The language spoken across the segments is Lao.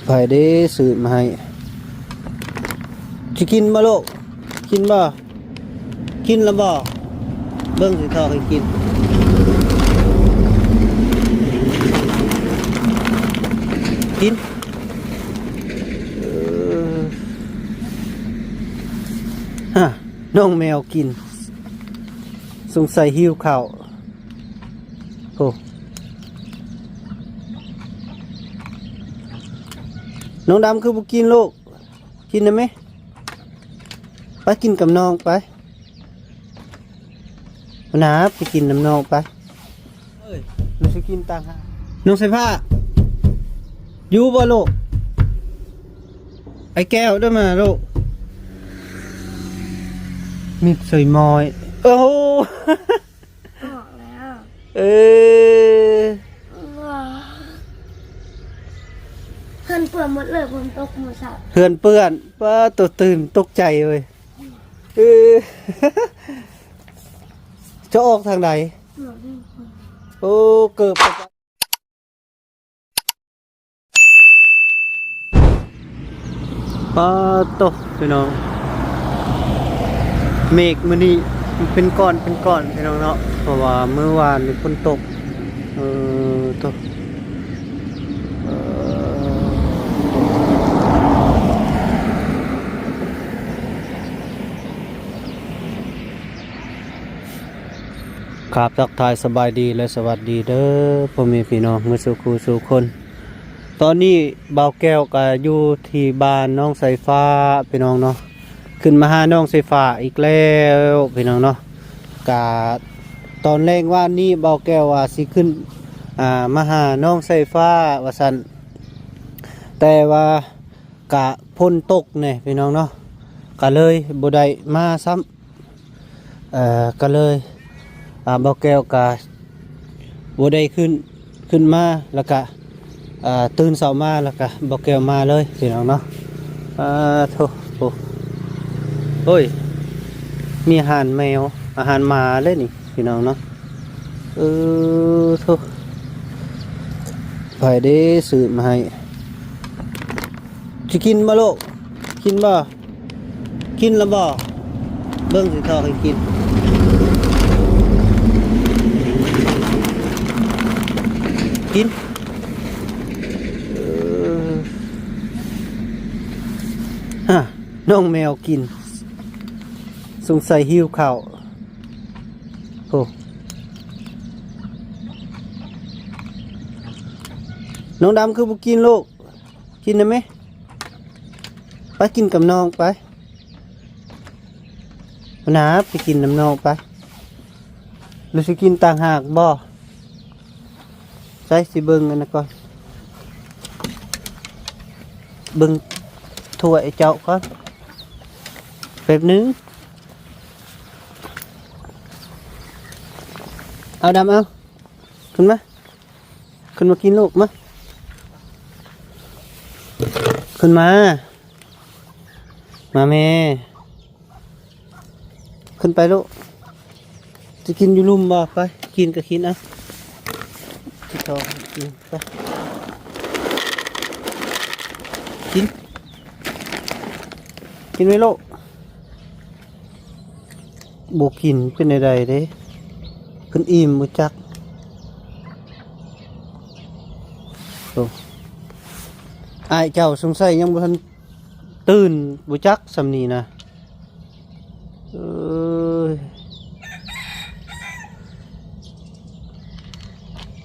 ໃຜເດ້ຊື້ມາໃຫ້? ຊິກິນບໍ່ລູກ? ກິນບໍ່? ກິນແລ້ວບໍ່? ເບິ່ງຊິທອກໃຫ້ກິນ. ກິນ. ເອີ ຮະ ນ້ອງແມວກິນ ສົງໄສຫິວເຂົ້າ. ໂອ້ ນ້ອງດຳຄືບໍ່ກິນລູກ? ກິນໄດ້ໄໝ? ໄປກິນກັບນ້ອງໄປ. ນາ ໄປກິນນຳນ້ອງໄປ. ເອີຍ ໜູຊິກິນຕ່າງຫາກ. ນ້ອງສາຍຟ້າ ຢູ່ບໍ່ລູກ? ໄອ້ແກ້ວເດີມາລູກ. ມິດໃສ່ໝ້ອຍ. ໂອ້ ອອກແລ້ວ. ເອີ ເຮືອນເປື້ອນໝົດເລີຍ ຝົນຕົກມື້ເຊົ້າ. ເຮືອນເປື້ອນ. ປ້າ ໂຕຕື່ນຕົກໃຈເວີຍ. ເອີ ຈະອອກທາງໃດ? ໂອ້ ເກີບ. ປາໂຕ ພີ່ນ້ອງ ເມກມື້ນີ້ເປັນກ້ອນເປັນກ້ອນ ພີ່ນ້ອງເນາະ ເພາະວ່າມື້ວານນີ້ຝົນຕົກ. ເອີ ໂຕ ເອີ ຄາບ ທັກທາຍສະບາຍດີ ແລະ ສະຫວັດດີເດີ ພໍ່ແມ່ພີ່ນ້ອງໝົດສູ່ຄູ່ສູ່ຄົນ. ຕອນນີ້ບ່າວແກ້ວກະຢູ່ທີ່ບ້ານໜອງໄຊຟ້າ ພີ່ນ້ອງເນາະ, ຂຶ້ນມາຫາໜອງໄຊຟ້າອີກແລ້ວ ພີ່ນ້ອງເນາະ. ກະຕອນແລງວານນີ້ບ່າວແກ້ວວ່າຊິຂຶ້ນ ອ່າ ມາຫາໜອງໄຊຟ້າວ່າຊັ້ນ, ແຕ່ວ່າ ກະຝົນຕົກແດ່ພີ່ນ້ອງເນາະ ກະເລີຍບໍ່ໄດ້ມາຊ້ຳ. ເອີ ກະເລີຍ ອ່າ ບ່າວແກ້ວກະບໍ່ໄດ້ຂຶ້ນ ຂຶ້ນມາ ແລ້ວກະ ອ່າ ຕື່ນເຊົ້າມາ ແລ້ວກະບ່າວແກ້ວມາເລີຍພີ່ນ້ອງເນາະ. ອ່າ ໂທ້ ໂອ້ ໂອ້ຍ ມີອາຫານແມວ ອາຫານໝາເລີຍນີ້ ພີ່ນ້ອງເນາະ. ເອີ ໂທ້ ໃຜເດ້ຊື້ມາໃຫ້? ຊິກິນບໍ່ລູກ? ກິນບໍ່? ກິນແລ້ວບໍ່? ເບິ່ງຊິທອກໃຫ້ກິນ. ກິນ. ເອີ ຮະ ນ້ອງແມວກິນ ສົງໄສຫິວເຂົ້າ. ໂອ້ ນ້ອງດຳຄືບໍ່ກິນລູກ? ກິນໄດ້ໄໝ? ໄປກິນກັບນ້ອງໄປ. ນາ ໄປກິນນຳນ້ອງໄປ. ຫຼືຊິກິນຕ່າງຫາກບໍ່? ໃສ່ ຊິເບິ່ງອັນນັ້ນກ່ອນ ເບິ່ງຖ້ວຍເຈົ້າກ່ອນ ແປັບໜຶ່ງ. ເອົາດຳ ເອົາ ຂຶ້ນມາ ຂຶ້ນມາກິນລູກ ມາ ຂຶ້ນມາ ມາແມ່. ຂຶ້ນໄປລູກ. ຈະກິນຢູ່ລຸ່ມບໍ່? ໄປ ກິນກໍກິນ ເອົາ ຊິທອງກິນ ໄປ ກິນ ກິນໄວ້ລູກ. ບໍ່ກິນເປັນໃດເດ້ ເພິ່ນອີ່ມບໍ່ຈັກ. ໂອ້ ອ້າຍເຈົ້າສົງໄສຍັງບໍ່ທັນຕື່ນບໍ່ຈັກສ່ຳນີ້ນະ. ເອີຍ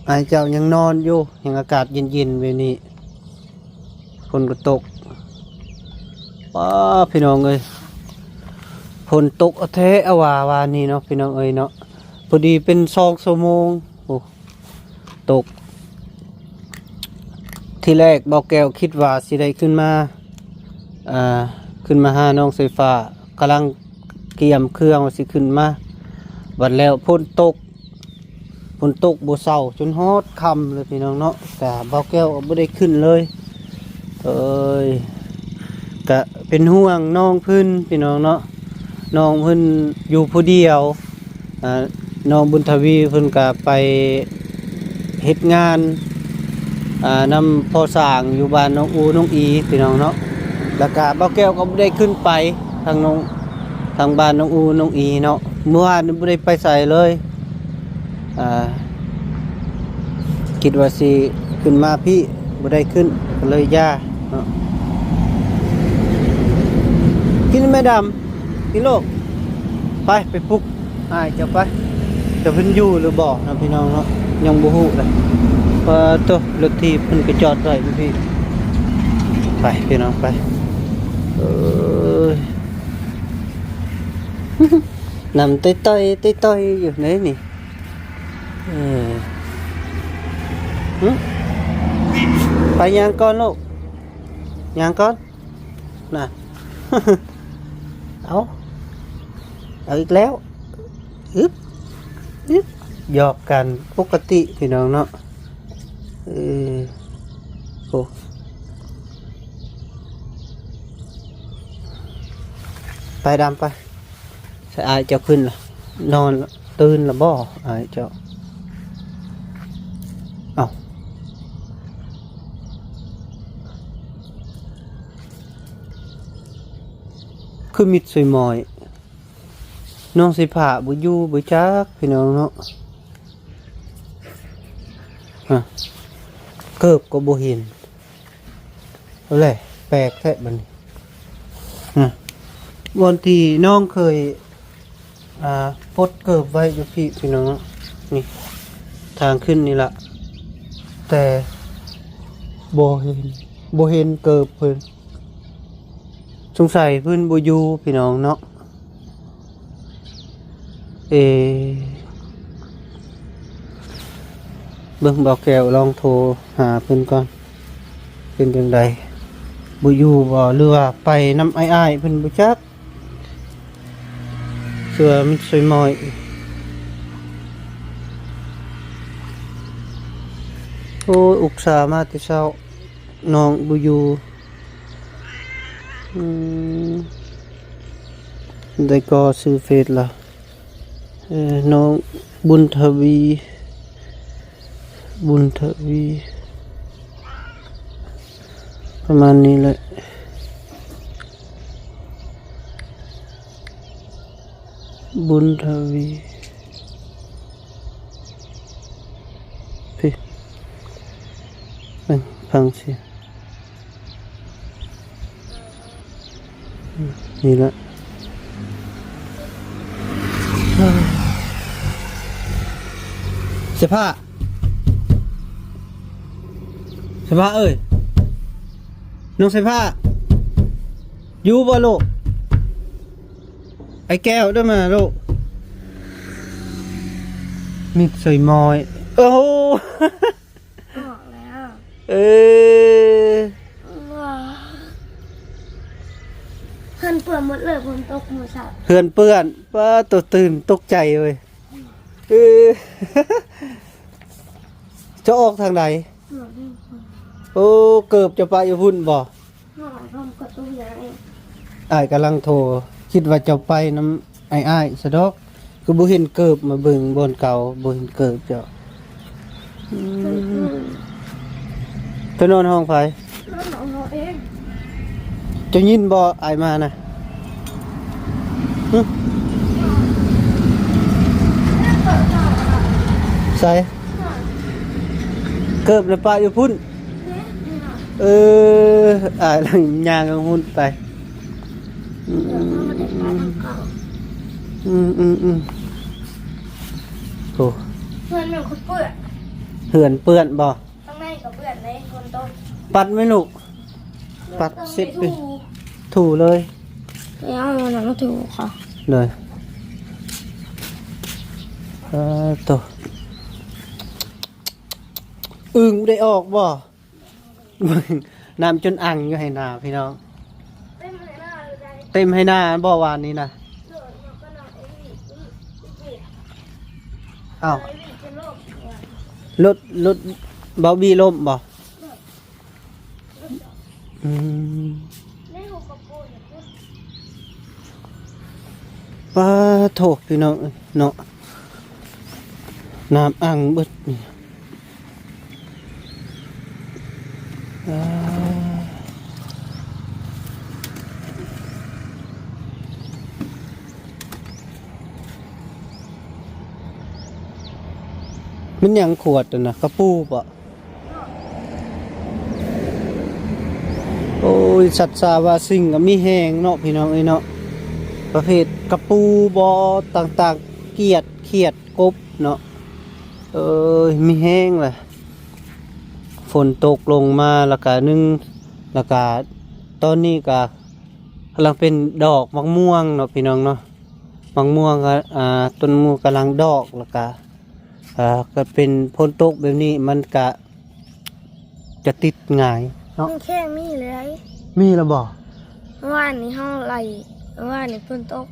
ອ້າຍເຈົ້າຍັງນອນຢູ່ ແຮ່ງອາກາດເຢັນໆແບບນີ້ ຝົນກໍຕົກ. ປ້າ ພີ່ນ້ອງເອີຍ ຝົນຕົກເອົາແທ້ເອົາວ່າ ວານນີ້ເນາະ ພີ່ນ້ອງເອີຍເນາະ. ພໍດີເປັນສອງຊົ່ວໂມງ ໂອ້ ຕົກ. ທີແລກບ່າວແກ້ວຄິດວ່າຊິໄດ້ຂຶ້ນມາ ອ່າ ຂຶ້ນມາຫານ້ອງໄຊຟ້າ ກຳລັງກຽມເຄື່ອງວ່າຊິຂຶ້ນມາ ບັດແລ້ວຝົນຕົກ ຝົນຕົກບໍ່ເຊົາຈົນຮອດຄ່ຳເລີຍ ພີ່ນ້ອງເນາະ. ກະບ່າວແກ້ວກໍບໍ່ໄດ້ຂຶ້ນເລີຍ ເອີຍ ກະເປັນຫ່ວງນ້ອງເພິ່ນ ພີ່ນ້ອງເນາະ. ນ້ອງເພິ່ນຢູ່ຜູ້ດຽວ ອ່າ ນ້ອງບຸນທະວີເພິ່ນກະໄປເຮັດງານ ອ່າ ນຳພໍ່ຊ່າງຢູ່ບ້ານນ້ອງອູນ້ອງອີພີ່ນ້ອງເນາະ. ແລ້ວກະບ່າວແກ້ວກໍບໍ່ໄດ້ຂຶ້ນໄປທາງນ້ອງ ທາງບ້ານນ້ອງອູນ້ອງອີເນາະ, ມື້ວານນີ້ບໍ່ໄດ້ໄປໃສເລີຍ. ອ່າ ຄິດວ່າຊິຂຶ້ນມາພີ້ ບໍ່ໄດ້ຂຶ້ນ ກໍເລີຍຢ່າເນາະ. ກິນແມ່ດຳ ກິນໂລດ. ໄປ ໄປປຸກອ້າຍເຈົ້າໄປ. ຈະເພິ່ນຢູ່ຫຼືບໍ່ເນາະພີ່ນ້ອງເນາະ ຍັງບໍ່ຮູ້ເລີຍ. ປາໂຕ ລົດຖີບເພິ່ນກໍຈອດໄວ້ຢູ່ພີ້. ໄປພີ່ນ້ອງໄປ. ເອີຍ ນ້ຳຕ່ອຍໆ ຕ່ອຍໆຢູ່ໃນນີ້. ເອີ ຫຶ ໄປຍ່າງກ່ອນລູກ ຍ່າງກ່ອນນະ. ເອົາ ເອົາອີກແລ້ວ. ອຶບ ອຶບ ຫຍອກກັນປົກກະຕິພີ່ນ້ອງເນາະ. ເອີ ໂອ້ ໄປດຳໄປ. ໃສ່ອ້າຍເຈົ້າຂຶ້ນລະ ນອນລະ ຕື່ນລະບໍ່ອ້າຍເຈົ້າ? ເອົ້າ ຄືມິດຊ່ອຍໝ້ອຍ. ນ້ອງສີຟ້າບໍ່ຢູ່ບໍ່ຈັກພີ່ນ້ອງເນາະ. ຮະ ເກີບກໍບໍ່ເຫັນ. ເອົາແຫຼະ ແປກແທ້ບັດນີ້. ຮະ ບ່ອນທີ່ນ້ອງເຄີຍ ອ່າ ປົດເກີບໄວ້ຢູ່ພີ້ພີ່ນ້ອງເນາະ. ນີ້ ທາງຂຶ້ນນີ້ລະ ແຕ່ບໍ່ເຫັນ ບໍ່ເຫັນເກີບເພິ່ນ. ສົງໄສເພິ່ນບໍ່ຢູ່ພີ່ນ້ອງເນາະ. ເອ ເບິ່ງ ບ່າວແກ້ວລອງໂທຫາເພິ່ນກ່ອນ ເປັນຈັ່ງໃດ ບໍ່ຢູ່ບໍ່ ຫຼືວ່າໄປນຳອ້າຍໆເພິ່ນບໍ່ຈັກ. ເຊື່ອມັນຊ່ອຍໝ້ອຍ. ໂອ້ຍ ອຸດສ່າມາແຕ່ເຊົ້າ ນ້ອງບໍ່ຢູ່. ອືມ ໄດ້ກໍຊື່ເຟສລະ ເອີ ນ້ອງບຸນທະວີ ບຸນທະວີ ປະມານນີ້ແຫຼະ ບຸນທະວີ. ພີ້ ເບິ່ງ ຟັງສຽງ ນີ້ລະ ເສຍຜ້າ ເສຍຜ້າເອີຍ ນ້ອງເສຍຜ້າ ຢູ່ບໍ່ລູກ? ໄອ້ແກ້ວເດີມາລູກ ມິດໃສ່ໝ້ອຍ. ໂອ້ ອອກແລ້ວ ເອີ ວ້າ ເຮືອນເປື້ອນໝົດເລີຍ ຝົນຕົກມື້ເຊົ້າ ເຮືອນເປື້ອນ. ປ້າ ໂຕຕື່ນຕົກໃຈເວີຍ. ເອີ ຈະອອກທາງໃດ? ອອກທາງພຸ້ນ. ໂອ້ ເກີບຈະປະຢູ່ພຸ້ນບໍ່? ອ້າຍກຳລັງໂທ ຄິດວ່າເຈົ້າໄປນຳອ້າຍໆຊະດອກ ຄືບໍ່ເຫັນເກີບ ມາເບິ່ງບ່ອນເກົ່າ ບໍ່ເຫັນເກີບເຈົ້າ. ອືມ ໄປນອນຫ້ອງໃຜ? ນອນຫ້ອງເຮົາເອງ. ເຈົ້າຍິນບໍ່ອ້າຍມານະ? ຫຶ? ໃສ? ເກີບລະປະຢູ່ພຸ້ນ. ເອີ ອ້າຍລະຍ່າງເອົາຫຸ້ນໄປ. ອືມ ອືມ ອືມ ອືມ ໂອ້ ເຮືອນແມ່ນຄົນເປື້ອນ ເຮືອນເປື້ອນບໍ່? ຂ້າງໃນກໍເປື້ອນເດ້ ຝົນຕົກ. ປັດໄໝລູກ? ປັດເຊັດໄປ ຖູເລີຍ. ໄປເອົາອັນນັ້ນມາຖູເຂົາ ເລີຍ. ເອີ ໂຕ ອຶ່ງໄດ້ອອກບໍ່? ເບິ່ງ ນ້ຳຈົນອັ່ງຢູ່ໄຮ່ນາພີ່ນ້ອງ ເຕັມໄຮ່ນາເລີຍໄດ໋ ເຕັມໄຮ່ນາບໍ່ວານນີ້ນະ? ອ້າວ ລົດ ລົດເບົາບີລົ້ມບໍ່? ອືມ ປາໂທ້ ພີ່ນ້ອງເອີຍເນາະ ນ້ຳອັ່ງເບິດນີ້. ເອີ ແມ່ນຫຍັງຂວດນັ້ນນະ? ກະປູບໍ? ໂອ້ຍ ສັດສາວາສິ່ງກໍມີແຮງເນາະ ພີ່ນ້ອງເອີຍເນາະ, ປະເພດກະປູບໍ ຕ່າງໆ ກຽດ ຂຽດ ກົບເນາະ. ເອີຍ ມີແຮງລະ ຝົນຕົກລົງມາ ລະກະໜຶ່ງ ລະກະຕອນນີ້ກະກຳລັງເປັນດອກໝາກມ່ວງເນາະ ພີ່ນ້ອງເນາະ. ໝາກມ່ວງກໍ ອ່າ ຕົ້ນໝາກມ່ວງກຳລັງດອກ ລະກະ ເອີ ກໍເປັນຝົນຕົກແບບນີ້ ມັນກະຈະຕິດງ່າຍເນາະ. ແມງແຄງມີເລີຍ. ມີແລ້ວບໍ່? ເມື່ອວານນີ້ເຮົາໄລ່ ເມື່ອວານນີ້ຝົນຕົກ.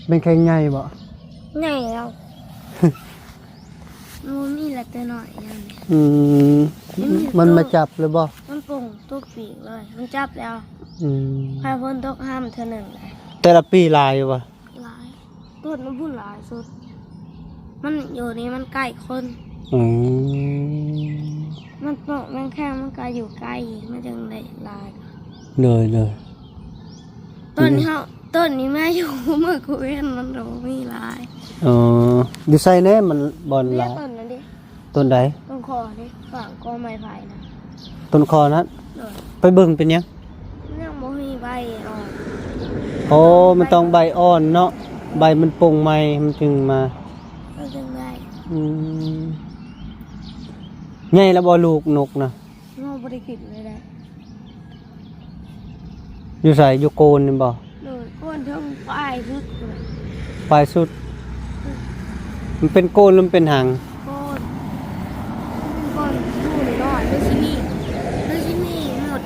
ແມງແຄງໃຫຍ່ບໍ່? ໃຫຍ່ແລ້ວ. ບໍ່ມີລະ ແຕ່ນ້ອຍຢ່າງນີ້. ອືມ ມັນມາຈັບເລີຍບໍ່? ມັນປົງຕົວປີກເລີຍ ມັນຈັບແລ້ວ. ອືມ ຖ້າຝົນຕົກຫ້າມເທື່ອໜຶ່ງໄດ໋. ແຕ່ລະປີຫຼາຍຢູ່ບໍ່? ຫຼາຍ. ຕົ້ນມັນພຸ້ນຫຼາຍສຸດ. ມັນຢູ່ນີ້ມັນໃກ້ຄົນ. ອືມ ມັນເນາະ ແມງແຄງມັນກະຢູ່ໃກ້ ມັນຈຶ່ງໄດ້ຫຼາຍ. ໂດຍ ໂດຍ. ຕົ້ນນີ້ເຮົາ ຕົ້ນນີ້ມາຢູ່ມື້ກູເວັນ ມັນບໍ່ມີຫຼາຍ. ອໍ ຢູ່ໃສແດ່ ມັນບ່ອນຫຼາຍ? ເນຍ ຕົ້ນນັ້ນເດ. ຕົ້ນໃດ? ຕົ້ນຄໍເດ້ ຂ້າງກໍໄມ້ໄຜ່ນະ. ຕົ້ນຄໍນັ້ນ? ໂດຍ. ໄປເບິ່ງເປັນຫຍັງ? ຍັງບໍ່ມີໃບອອກ. ໂອ້ ມັນຕ້ອງໃບອ່ອນເນາະ, ໃບມັນປົ່ງໃໝ່ ມັນຈຶ່ງມາ. ມັນຈຶ່ງໄດ້. ອືມ ໃຫຍ່ແລ້ວບໍ່ລູກນົກນະ? ເຮົາບໍ່ໄດ້ກິນເລີຍແຫຼະ. ຢູ່ໃສ? ຢູ່ໂກນນີ້ບໍ່? ໂດຍ ໂກນເທິງປາຍສຸດພຸ້ນ. ປາຍສຸດ? ອືມ ມັນເປັນໂກນຫຼືມັນເປັນຫາງ? ໂກນ. ມັນເປັນໂກນຢູ່ນ້ອຍໆ ມັນຊິມີ ມັນຊິມີໝົດ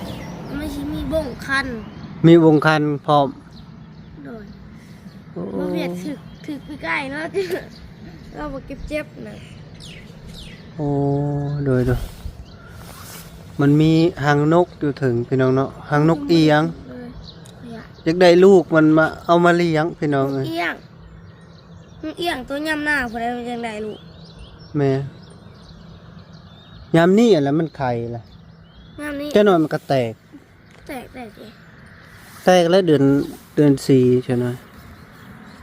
ມັນຊິມີບົ້ງຄັນ. ມີບົ້ງຄັນພ້ອມ. ໂດຍ. ໂອ້ ບໍ່ວຽດຖືກ ຖືກປີກໄກ່ເນາະ ລາວບໍ່ເກັບເຈັບນະ. ໂອ້ ໂດຍ ໂດຍ. ມັນມີຫາງນົກຢູ່ເທິງ ພີ່ນ້ອງເນາະ, ຫາງນົກອຽງ. ໂດຍ. ຢາກໄດ້ລູກມັນມາ ເອົາມາລ້ຽງ ພີ່ນ້ອງເອີຍ. ນກອຽງ ນກອຽງໂຕຍາມໜາວພຸ້ນໃດ ມັນຈັ່ງໄດ້ລູກ. ແມ່ນ. ຍາມນີ້ແຫຼະມັນໄຂ່ລະ. ຍາມນີ້ ຈັກໜ້ອຍມັນກໍແຕກ. ແຕກ ແຕກເດ. ແຕກແລ້ວເດືອນ ເດືອນສີ່ຊັ້ນນະ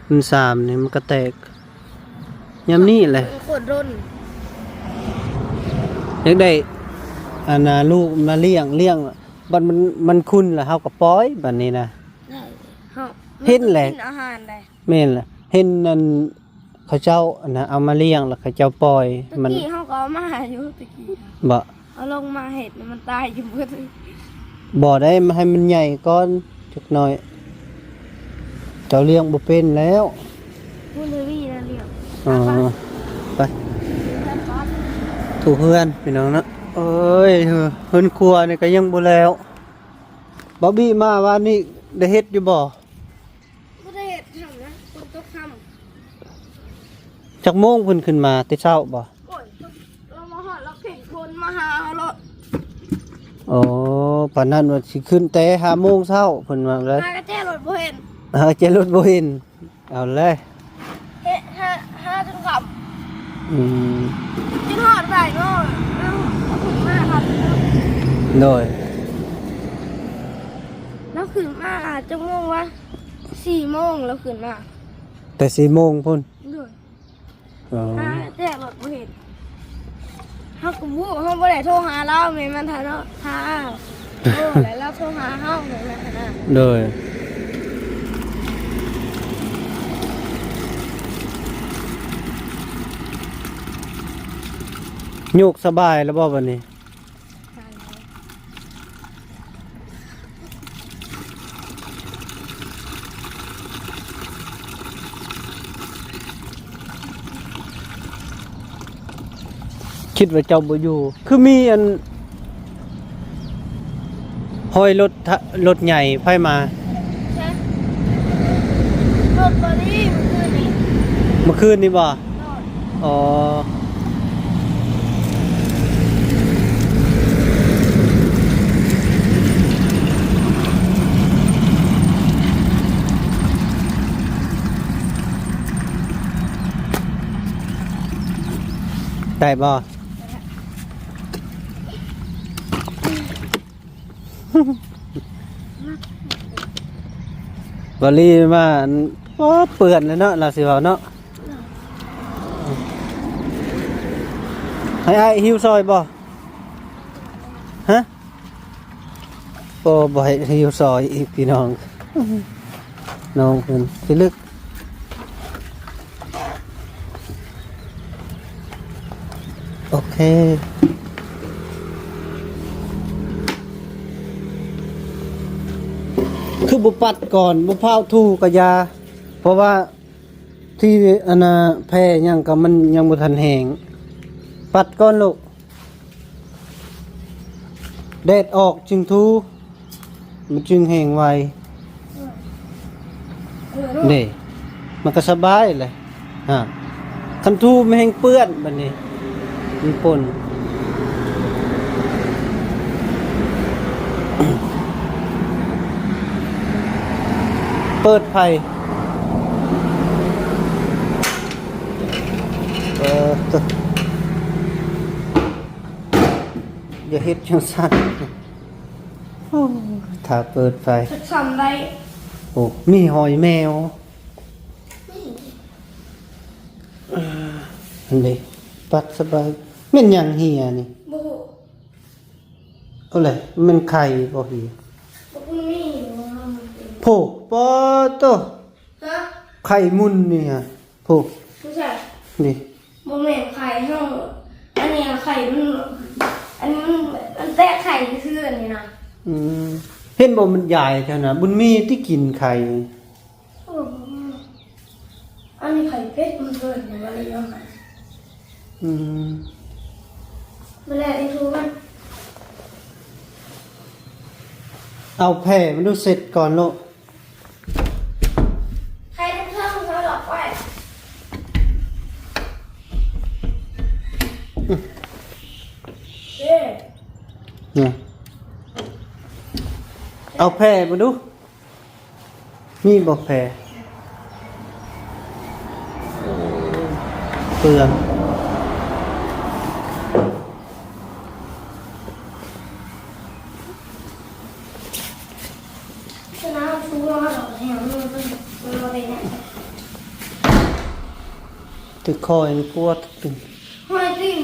ເດືອນສາມນີ້ມັນກໍແຕກ. ຍາມນີ້ແຫຼະ ໂຄດດົນ. ຢາກໄດ້ ອັນນ່າ ລູກມາລ້ຽງ ລ້ຽງ ບັດມັນ ມັນຂຸນແລ້ວເຮົາກໍປ່ອຍ ບັດນີ້ນະ. ເຮົາ ເຫັນແຫຼະ ກິນອາຫານໄດ໋. ແມ່ນລະ ເຫັນອັນ ເຂົາເຈົ້າ ອັນນ່າ ເອົາມາລ້ຽງ ແລ້ວເຂົາເຈົ້າປ່ອຍ. ແຕ່ ມັນ ຕະກີ້ເຮົາກໍເອົາມາຢູ່ ຕະກີ້. ບໍ່? ເອົາລົງມາເຮັດ ມັນຕາຍຢູ່ເບິດ. ບໍ່ໄດ້ ມາໃຫ້ມັນໃຫຍ່ກ່ອນຈັກໜ້ອຍ. ເຈົ້າລ້ຽງບໍ່ເປັນແລ້ວ. ຜູ້ລະວີລະລ້ຽງ. ອໍ ໄປ ໄປ ໄປ ຖູເຮືອນ ພີ່ນ້ອງເນາະ. ເອີຍ ເຮືອນຄົວນີ້ກໍຍັງບໍ່ແລ້ວ. ບາວບີມາວານນີ້ໄດ້ເຮັດຢູ່ບໍ່? ບໍ່ໄດ້ເຮັດຫຍັງນະ ຝົນຕົກຄ່ຳ. ຈັກໂມງເພິ່ນຂຶ້ນມາ ແຕ່ເຊົ້າບໍ່? ໂອ້ຍ ລາວມາຮອດ ລາວເຄັ່ງຄົນມາຫາເຮົາໂລດ. ໂອ້ ປານນັ້ນວ່າຊິຂຶ້ນແຕ່ຫ້າໂມງເຊົ້າ ເພິ່ນວ່າເລີຍ. ຫາກະແຈລົດບໍ່ເຫັນ ຫາກະແຈລົດບໍ່ເຫັນ. ເອົາເລີຍ ເຮັດ ຫາ ຫາຈົນຄ່ຳ. ອືມ ຈົນຮອດບ່າຍໂມງ ເອົາ ເອົາຂຶ້ນມາຄ່ຳ. ໂດຍ. ລາວຂຶ້ນມາຈັກໂມງວະ? ສີ່ໂມງລາວຂຶ້ນມາ. ແຕ່ສີ່ໂມງພຸ້ນ? ໂດຍ. ອໍ ຫາແຈລົດບໍ່ເຫັນ. ເຮົາກໍບໍ່ ເຮົາບໍ່ໄດ້ໂທຫາລາວ ແມ່ນມັນຖ້າເນາະ ຖ້າ ໂອ້ ແລ້ວລາວໂທຫາເຮົາ ແມ່ນມັນຫັ້ນນະ. ໂດຍ. ໂຍກສະບາຍແລ້ວບໍ່ບັດນີ້? ຄິດວ່າເຈົ້າບໍ່ຢູ່ ຄືມີອັນ ຮອຍລົດ ລົດໃຫຍ່ໃຜມາ? ໃຊ່ ລົດບໍລີ ມື້ຄືນນີ້ ມື້ຄືນນີ້ບໍ່? ອໍ ໄດ້ບໍ່? ບໍ່ລີມາ ໂອ້ ເປື້ອນແລ້ວເນາະ ລາວຊິເວົ້າເນາະ. ໃຫ້ອ້າຍຫິ້ວຊ່ອຍບໍ່? ຮະ? ບໍ່ ບໍ່ໃຫ້ຫິ້ວຊ່ອຍອີກ ພີ່ນ້ອງ. ນ້ອງເພິ່ນຊິລຶກ. ໂອເຄ ຄືບໍ່ປັດກ່ອນ ບໍ່ພ້າວຖູກະຢ່າ ເພາະວ່າທີ່ອັນນ່າແພຫຍັງກະມັນຍັງບໍ່ທັນແຫ້ງ ປັດກ່ອນລູກ. ແດດອອກຈຶ່ງຖູ ມັນຈຶ່ງແຫ້ງໄວ ເອີ ເອີ ເດ້ ມັນກະສະບາຍແຫຼະ. ຮະ ຄັນຖູມັນແຮ່ງເປື້ອນບາດນີ້ ມັນປົນ. ເປີດໄຟ ເອີ ຢ່າເຮັດຈັ່ງຊັ້ນ. ໂອ້ ຖ້າເປີດໄຟ ຈັກສ່ຳໄດ້. ໂອ້ ມີຮອຍແມວ. ນີ້ ເອີ ອັນນີ້ ປັດສະບາຍ. ແມ່ນຫຍັງເຮຍນີ້? ບໍ່ຮູ້. ເອົາແຫຼະ ແມ່ນໄຂ່ບໍ່ເຮຍ? ບໍ່ມີ. ໂພ ປາໂຕ. ຮະ? ໄຂ່ມຸນນີ້ຮະ ໂພ ບໍ່ໃຊ່ ນີ້ ບໍ່ແມ່ນໄຂ່ເຮົາ ອັນນີ້ໄຂ່ມັນ ອັນນີ້ມັນ ມັນແຕກໄຂ່ຊື່ໆ ອັນນີ້ນະ. ອືມ ເຫັນບໍ່ ມັນຢາຍເຈົ້ານະ ບຸນມີຕິກິນໄຂ່. ໂອ້ ອັນນີ້ໄຂ່ເປັດມັນເກີດມາແລ້ວນະ. ອືມ ມາແລ້ວໄອ້ທູມັນ ເອົາແຜ່ມັນດູ ເຊັດກ່ອນໂລດ. ໃຄທັງເທິງເຂົາຫຼອກໄວ້ ເດ້ ນະ ເອົາແຜ່ມາດູ ມີບໍ່ແຜ່? ເປືອງ. ຖືກຄໍຍັງປວດ. ຮອຍຕີນ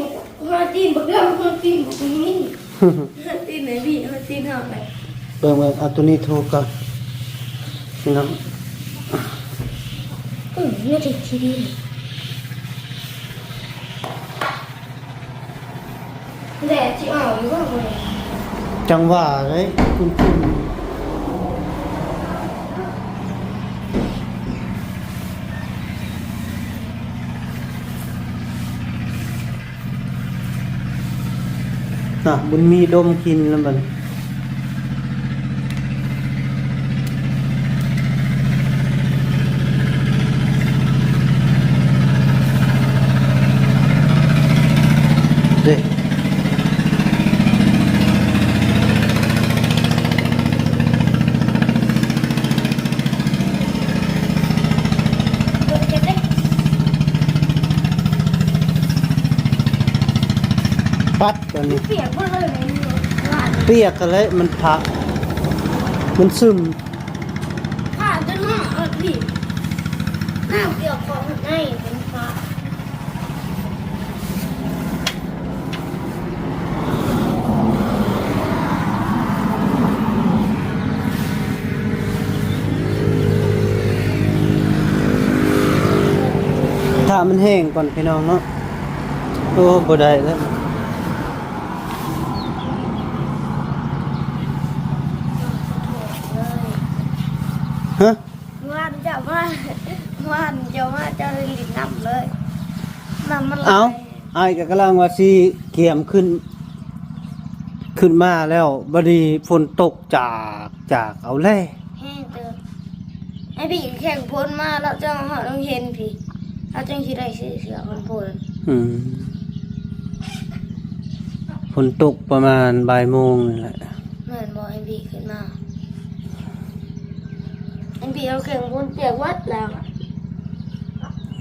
ຮອຍຕີນບັກດຳ ຮອຍຕີນບັກມີ ຮອຍຕີນໄອ້ບີ ຮອຍຕີນເຮົາໄປ. ເບິ່ງ ເບິ່ງ ເອົາໂຕນີ້ຖູກ່ອນ ພີ່ນ້ອງ. ອືມ ແນວທີ່ດີ. ແດດຊິອອກຢູ່ບໍ່ມື້ນີ້? ຈັ່ງຫວາເລີຍ ຄຸ້ນໆ. ນະ ບຸນມີດົມກິ່ນແລ້ວບັດນີ້. ເດ້ ປັດ ຕອນນີ້ ປຽກເບິດເລີຍ ປຽກຫັ້ນແຫຼະ ມັນພະ ມັນຊຶມ ພະຈົນຮອດພີ້ ນ້ຳປຽກເຂົ້າໃນເປັນພະ. ຖ້າມັນແຫ້ງກ່ອນພີ່ນ້ອງເນາະ. ໂອ້ ບໍ່ໄດ້ແລ້ວ ຮະ? ວານເຈົ້າມາ ວານເຈົ້າມາ ເຈົ້າໄດ້ຫຼິ້ນນ້ຳເລີຍ ນ້ຳມັນຫຼາຍ. ເອົ້າ ອ້າຍກໍກຳລັງວ່າຊິກຽມຂຶ້ນ ຂຶ້ນມາແລ້ວ ບັດນີ້ຝົນຕົກຈາກ ຈາກເອົາແລ້ວ ແຮງເຕີບ. ໄອ້ພີ່ແຂ່ງພົນມາ ລາວຈັ່ງຮອດໂຮງຮຽນພີ້ ລາວຈັ່ງຊິໄດ້ຊື້ເສື້ອກັນຝົນ. ອືມ ຝົນຕົກປະມານບ່າຍໂມງນີ້ແຫຼະ. ແມ່ນບໍ່ ເອັມບີຂຶ້ນມາ ເອັມບີເອົາເຄື່ອງປູນປຽກເບິດແລ້ວ.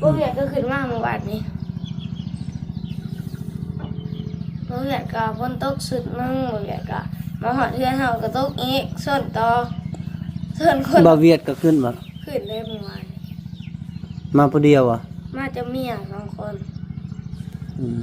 ບໍ່ວຽກກໍຂຶ້ນມາມື້ວານນີ້ ບໍ່ວຽກກໍຝົນຕົກຊຸດໜຶ່ງ ບໍ່ວຽກກໍມ ມາຮອດເຮືອນເຮົາກໍຕົກອີກ ຊົນຕໍ່ ຊົນຄົນ ບ່າວວຽດກໍຂຶ້ນບໍ່? ຂຶ້ນເດ້ມື້ວານ. ມາຜູ້ດຽວບໍ່? ມາກັບເມຍສອງຄົນ. ອືມ.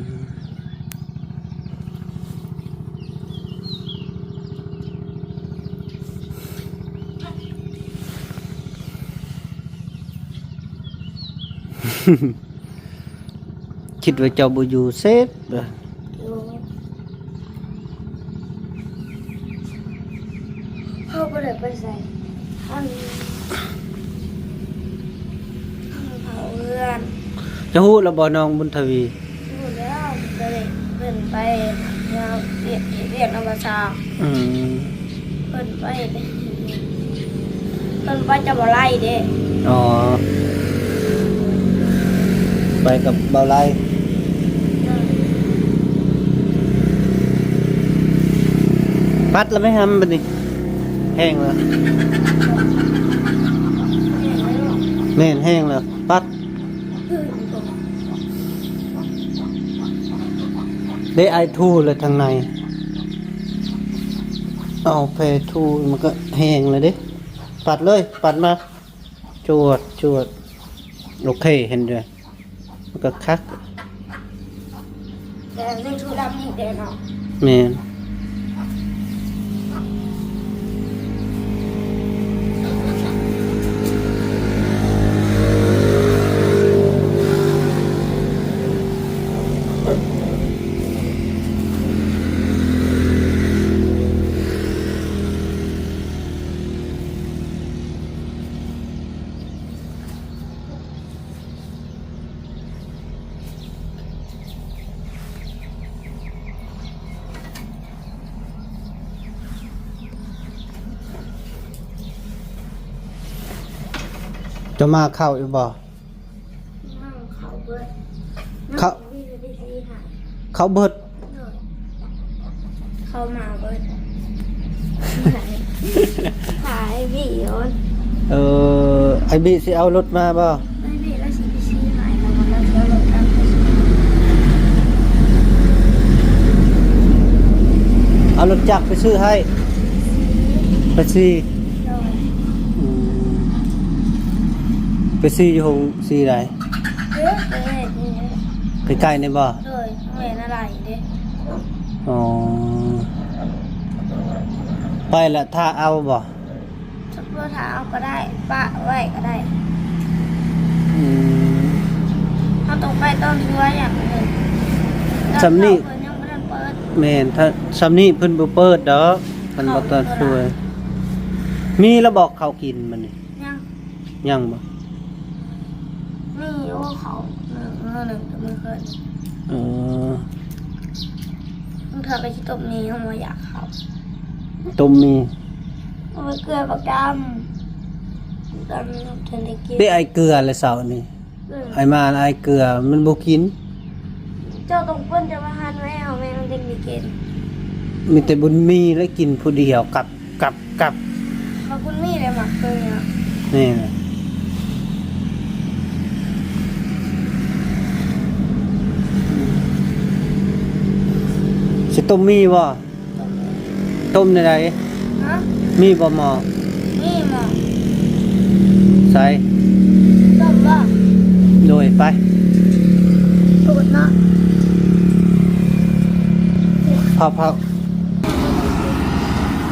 ຄິດວ່າເຈົ້າບໍ່ຢູ່ເຊບ. ເຮົາບໍ່ໄດ້ໄປໃສ ອັນ ເຮົາເຝົ້າເຮືອນ. ເຈົ້າຮູ້ແລ້ວບໍ່ ນ້ອງບຸນທະວີ? ຮູ້ແລ້ວ ເພິ່ນໄປເຮັດວຽກ ເຮັດວຽກນຳພາສາ. ອືມ. ເພິ່ນໄປ ເພິ່ນໄປກັບບ່າວໄລເດ້. ອໍ ໄປກັບບ່າວໄລ. ປັດລະໄໝຫຳບັດນີ້ ແຫ້ງລະ. ແມ່ນ ແຫ້ງລະ ປັດ. ໄດ້ອ້າຍຖູແລ້ວທາງໃນ ເອົາແພຖູ ມັນກໍແຫ້ງແລ້ວເດ້. ປັດເລີຍ ປັດມາ ຈວດ ຈວດ. ໂອເຄ ເຫັນເດີ ມັນກໍຄັກ. ແຕ່ເລື່ອງທຸລະມີແດ່ເນາະ. ແມ່ນ. ເຈົ້າມາເຂົ້າຢູ່ບໍ່? ມາເຂົ້າເບິດ. ເຂົ້າ ເຂົ້າເບິດ. ເຂົ້າມາເບິດ. ຫາອ້າຍບີກ່ອນ. ເອີ ອ້າຍບີຊິເອົາລົດມາບໍ່? ອ້າຍບີລາວຊິໄປຊື້ໃຫ້ ແລ້ວກໍລາວຊິເອົາລົດຈັກໄປຊື້. ເອົາລົດຈັກໄປຊື້ໃຫ້? ໄປຊື້. ໂດຍ. ອືມ ໄປຊື້ຢູ່ໂຮງສີໃດ? ເອີ ໃກ້ໆນີ້ບໍ່? ໂດຍ. ແມ່ນອາໄລເດ້. ອໍ ໄປລະຖ້າເອົາບໍ່? ຖ້າເອົາກໍໄດ້ ປະໄວ້ກໍໄດ້. ອືມ ເຮົາຕ້ອງໄປຕອນສວຍຢ່າງໜຶ່ງ. ຊ່ຳນີ້ ຕອນເຊົ້າເພິ່ນຍັງບໍ່ທັນເປີດ. ແມ່ນ ຖ້າຊ່ຳນີ້ເພິ່ນບໍ່ເປີດດອກ ຄັນບໍ່ຕອນສວຍ. ມີລະບໍ່ເຂົ້າກິນມື້ນີ້? ຍັງ. ຍັງບໍ່? ມີຢູ່ເຂົ້າໜຶ່ງ ໜຶ່ງມື້ເຄີຍ. ເອີ ບາງເທື່ອກໍຊິຕົ້ມໝີ່ ເຮົາບໍ່ຢາກເຂົ້າ. ຕົ້ມໝີ່ ເອົາເກືອບັກດຳ ດຳຈົນໄດ້ກິນ. ໄປອ້າຍເກືອແລ້ວເຊົ້ານີ້. ອືມ ອ້າຍມາອ້າຍເກືອມັນບໍ່ກິນ. ເຈົ້າຕ້ອງເພິ່ນຈະມາຫັນໄວ້ເອົາແມ່ມັນຈຶ່ງໄດ້ກິນ. ມີແຕ່ບຸນມີແລະກິນຜູ້ດຽວ ກັບ ກັບ ກັບ. ມາບຸນມີແລ້ວມັກຕົວນີ້ເນາະ. ນີ້ນະ ຊິຕົ້ມໝີ່ບໍ່? ຕົ້ມແນວໃດ? ຮະ? ມີບໍ່ໝໍ້? ມີໝໍ້. ໃສ່ ຕົ້ມບໍ່? ໂດຍ ໄປ. ໂພດເນາະ. ເຜົາໆ.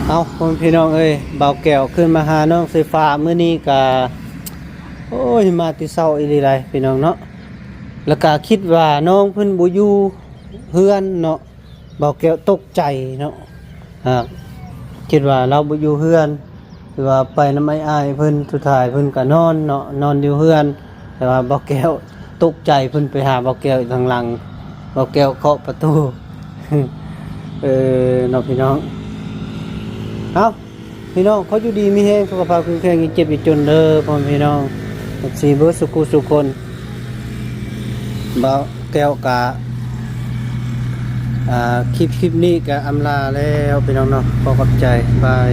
ເອົາ ພໍ່ແມ່ພີ່ນ້ອງເອີຍ ບ່າວແກ້ວຂຶ້ນມາຫານ້ອງໄຟຟ້າມື້ນີ້ກະ ໂອ້ຍ ມາແຕ່ເຊົ້າອີ່ຫຼີໄດ໋ພີ່ນ້ອງເນາະ. ແລ້ວກະຄິດວ່ານ້ອງເພິ່ນບໍ່ຢູ່ເຮືອນເນາະ. ບ່າວແກ້ວຕົກໃຈເນາະ ຫາກຄິດວ່າລາວບໍ່ຢູ່ເຮືອນ ຄືວ່າໄປນຳອ້າຍໆເພິ່ນ ສຸດທ້າຍເພິ່ນກໍນອນເນາະ ນອນຢູ່ເຮືອນ. ແຕ່ວ່າບ່າວແກ້ວຕົກໃຈ ເພິ່ນໄປຫາບ່າວແກ້ວຢູ່ທາງຫຼັງ ບ່າວແກ້ວເຄາະປະຕູ. ເອີ ເນາະພີ່ນ້ອງ. ເອົ້າ ພີ່ນ້ອງ ຂໍຢູ່ດີມີແຮງ ສຸຂະພາບແຂງແຮງ ຢ່າເຈັບຢ່າຈົນເດີ ພໍ່ແມ່ພີ່ນ້ອງ ເອັຟຊີ ເບິດສູ່ຜູ້ສູ່ຄົນ. ບ່າວແກ້ວກະ ອ່າ ຄລິບ ຄລິບນີ້ກະອຳລາແລ້ວພີ່ນ້ອງເນາະ. ຂໍຂອບໃຈ ບາຍ.